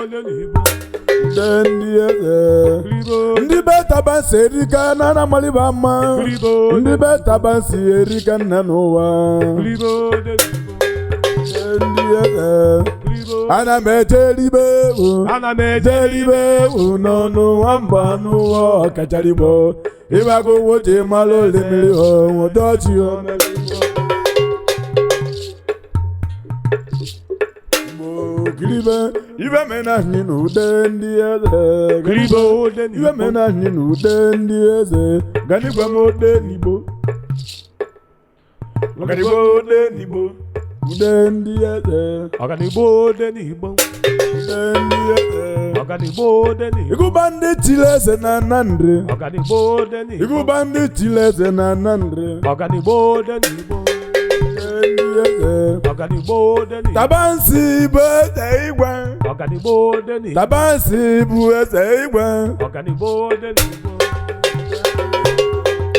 Ude ndị eze. Ndị be Tabansi erika na anamaliba mma. Ndị be Tabansi erika nne n'ụwa. Ndị eze. Ana m eje ribe ewu. Ana m eje Jeribe ewu n'ọnụ nwamba n'ụwa ọkachara igbo. Ịbago nwoke malụ olimiri onwudochi omeligbo. Igbo kiribe ibe mena anyị na ude ndị eze. Kiribe ode Ibe n'Igbo. mena anyị na ude ndị eze. Ganigwe m ode n'Igbo. Ọganigbo ode n'Igbo. Ude ndị eze. Ọganigbo ode n'Igbo. Ude ndị eze. Ọganigbo ode n'Igbo. Ịgụba ndị chiri eze na Nnamdị. Ọganigbo ode n'Igbo. Ịgụba ndị chiri eze na Nnamdị. Ọganigbo ode n'Igbo. Ndị eze. Ọganigbo ode n'Igbo. Tabansi bụ eze igwe. Ọganigbo ode n'Igbo. Tabansi bụ eze igwe. Ọganigbo ode n'Igbo.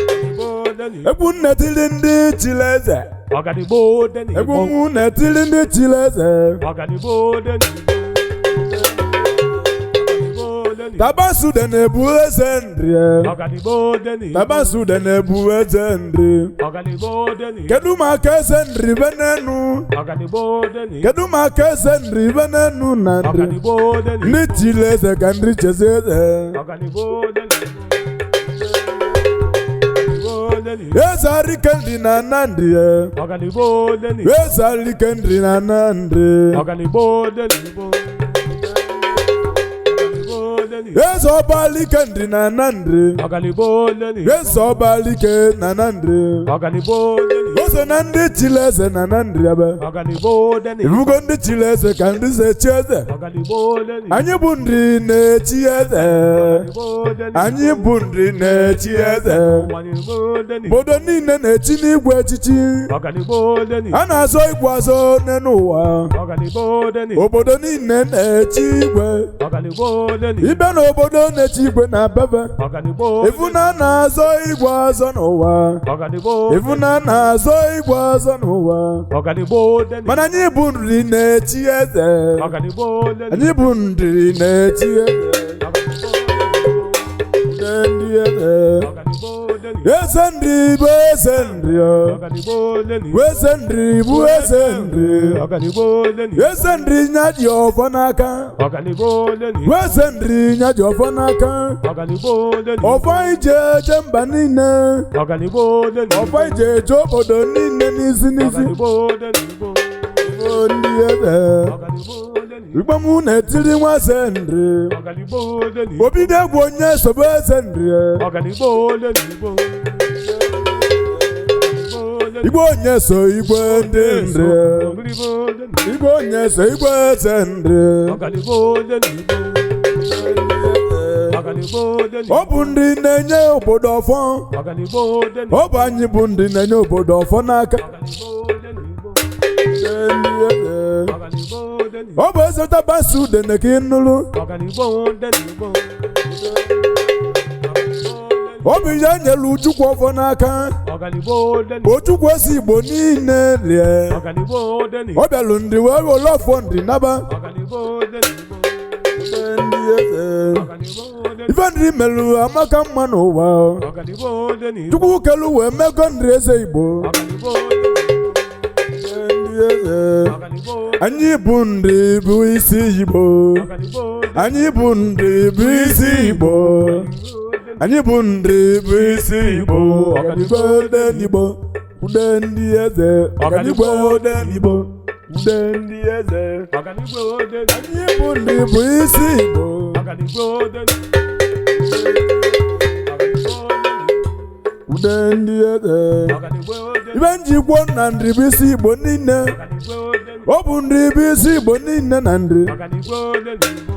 Ọganigbo ode n'Igbo. Egwu nnetili ndị chiri eze. Ọganigbo ode n'Igbo. Egwu mụ netili ndị chiri eze. Ọganigbo ode n'Igbo. Ọganigbo ode n'Igbo. Tabansi ude na-ebu eze nri. Ọganigbo ode n'Igbo. Tabansi ude na-ebu eze nri. Ọganigbo ode n'Igbo. Kedu maka eze nri benenu? Ọganigbo ode n'Igbo. Kedu maka eze nri benenu na nri? Ọganigbo ode n'Igbo. Ndị chiri eze ka nri chezi eze. Ọganigbo ode n'Igbo. Ọganigbo ode n'Igbo. Eze arike nri na Nnamdị. Ọganigbo ode n'Igbo. Eze arike nri na Nnamdị. Ọganigbo ode n'Igbo. Ọganigbo ode n'Igbo. Eze ọba alike nri na Nnamdị. Ọganigbo ode n'Igbo. Eze ọba alike na Nnamdị. Ọganigbo ode n'Igbo. O so na ndị chiri eze na Nnamdị ebe. Ọganigbo ode n'Igbo. Ifugo ndị chiri eze ka ndị si echi eze. Ọganigbo ode n'Igbo. Anyị bụ ndị na-echi eze. Ọganigbo ode n'Igbo. Anyị bụ ndị na-echi eze. Ọganigbo ode n'Igbo. Obodo niile na-echi n'igwe echichi. Ọganigbo ode n'Igbo. A na-azọ igwe azọ n'elu ụwa. Ọganigbo ode n'Igbo. Obodo niile na-echi igwe. Ọganigbo ode n'Igbo. Ibe na obodo na-echi igwe na bebe. Ọganigbo Ifu na a na-azọ igwe azọ n'ụwa. Ọganigbo Ifu na a na-azọ igwe azọ n'ụwa. Ọganigbo ode n'Igbo. Mana anyị bụ nri na-echi eze. Ọganigbo ode n'Igbo. Anyị bụ nri na-echi eze. Ndị eze. Ọganigbo ode n'Igbo. Eze nri bụ eze nri. Ọganigbo ode n'Igbo. Eze nri bụ eze nri. Ọganigbo ode n'Igbo. Eze nri nya ji ọfọ n'aka. Ọganigbo ode n'Igbo. Eze nri nya ji ọfọ n'aka. Ọganigbo ode n'Igbo. Ọfọ ije eje mba niile. Ọganigbo ode n'Igbo. Ọfọ ije eje obodo niile n'isi n'isi. Ọganigbo ode n'Igbo. Ndị eze. Ọganigbo ode n'Igbo. Igbo mụ na-etiri nwa eze nri. Ọganigbo ode n'Igbo. Obido egwu onye sobe eze nri. Ọganigbo ode n'Igbo. Igwe onye so igwe ndị nri. Ọganigbo ode n'Igbo. Igwe onye so igwe eze nri. Ọganigbo ode n'Igbo. Ọganigbo ode n'Igbo. Ọ bụ ndị na-enye obodo ọfọ. Ọganigbo ode n'Igbo. Ọ bụ anyị bụ ndị na-enye obodo ọfọ n'aka. Ọganigbo ode n'Igbo. Ndị eze. Ọganigbo ode n'Igbo. Ọ bụ eze Tabansi udene ka ị nụrụ. Ọganigbo ode n'Igbo. Ọ bụ ihe nyere Ujukwu ọfọ n'aka. Ọganigbo ode n'Igbo. Ojukwu ezi Igbo niile rie. Ọganigbo ode n'Igbo. Ọ bịalụ ndị wee were ọfọ ndị naba. Ọganigbo ode n'Igbo. Ndị eze. Ọganigbo ode n'Igbo. Ife nri melụ amaka mma n'ụwa. Ọganigbo ode n'Igbo. Chukwu kelu wee mekọ nri eze Igbo. Ọganigbo ode n'Igbo. Ndị eze. Ọganigbo Anyị bụ ndị bụ isi Igbo. Ọganigbo ode Anyị bụ ndị bụ isi Igbo. Anyị bụ ndị bụ isi Igbo. Ọganigbo ode n'Igbo. Ude ndị eze. Ọganigbo ode n'Igbo. Ude ndị eze. Ọganigbo ode n'Igbo. Anyị bụ ndị bụ isi Igbo. Ọganigbo ode n'Igbo. Ude ndị eze. Ọganigbo ode n'Igbo. Ibe njikwo na nri bụ isi Igbo niile. Ọganigbo ode n'Igbo. Ọ bụ nri bụ isi Igbo niile na nri. Ọganigbo ode n'Igbo.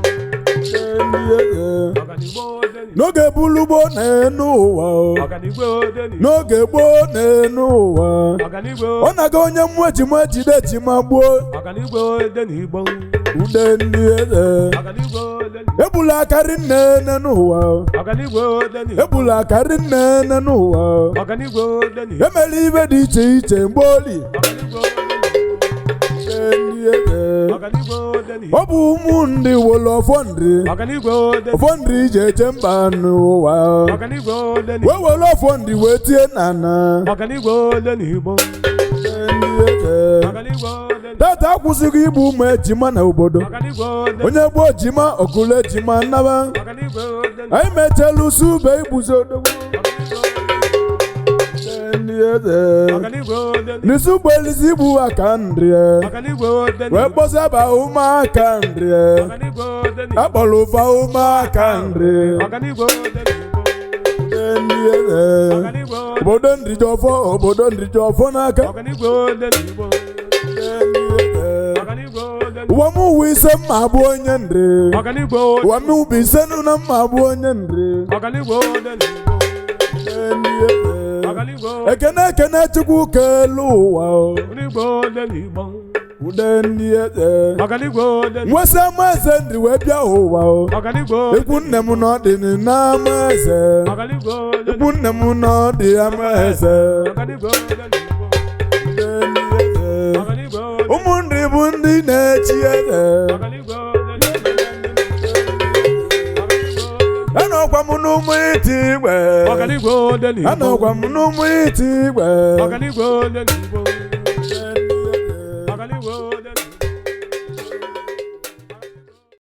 Ndị eze. Ọganigbo ode n'Igbo. N'oge bulu gboo na-enu ụwa. Ọganigbo ode n'Igbo. N'oge gboo na-enu ụwa. Ọganigbo Ọ na-aga onye mmụọ ejima jide ejima gbuo. Ọganigbo ode n'Igbo. Ude ndị eze. Ọganigbo ode n'Igbo. Egbula akarị nne nne n'ụwa. Ọganigbo ode n'Igbo. Egbula akarị nne nne n'ụwa. Ọganigbo ode n'Igbo. Emela ibe dị iche iche mgbe oli. Ọganigbo ode n'Igbo. Ude ndị eze. Ọganigwe Odenigbo. Ọ bụ ụmụ ndị wolu ọfọ nri. Ọganigwe Odenigbo. Ọfọ nri ji eje mba n'ụwa. Ọganigwe Odenigbo. Wee were ọfọ nri wee tie n'ana. Ọganigwe Odenigbo. Ndị eze. Ọganigwe Odenigbo. Tata akwụsịghị igbu ụmụ ejima na obodo. Ọganigwe Odenigbo. Onye gbuo ejima, ọkụlụ ejima naba. Ọganigwe Odenigbo. Anyị mechelusu ube igbuzi odogwu. Ndị eze. Ọganigwe Odenigbo. N'isi ụgbọelisi igbu aka nri. Ọganigwe Odenigbo. Wee kpọsaba ụmụaka nri. Ọganigwe Odenigbo. Akpọrọ ụfa ụmụaka nri. Ọganigwe Odenigbo. Ndị eze. Ọganigwe Odenigbo. Obodo nri ji ọfọ, obodo nri ji ọfọ n'aka. Ọganigwe Odenigbo. Ndị eze. Ọganigwe Odenigbo. Ụwa m ụwa ise mma bụ onye nri. Ọganigwe Ụwa m ụwa ise nụ na mma bụ onye nri. Ọganigwe Odenigbo. Ndị eze. Ọganigwe Ekene, ekene Chukwu kelu ụwa o. Ọganigwe Odenigbo. Ude ndị eze. Ọganigwe Odenigbo. Nwesị ama eze nri wee bịa ụwa o. Ọganigwe Ikwu nne m nọ dị n'ama eze. Ọganigwe Odenigbo. Ikwu nne m nọ dị ama eze. Ọganigwe Odenigbo. Ude ndị eze. Ọganigwe Odenigbo. Ụmụ nri bụ ndị na-echi eze. Ọganigwe Odenigbo. Anọkwa m n'ụmụ iti igwe. Ọganigwe Odenigbo. Anọkwa m n'ụmụ iti igwe. Ọganigwe Odenigbo. Ọganigwe Odenigbo.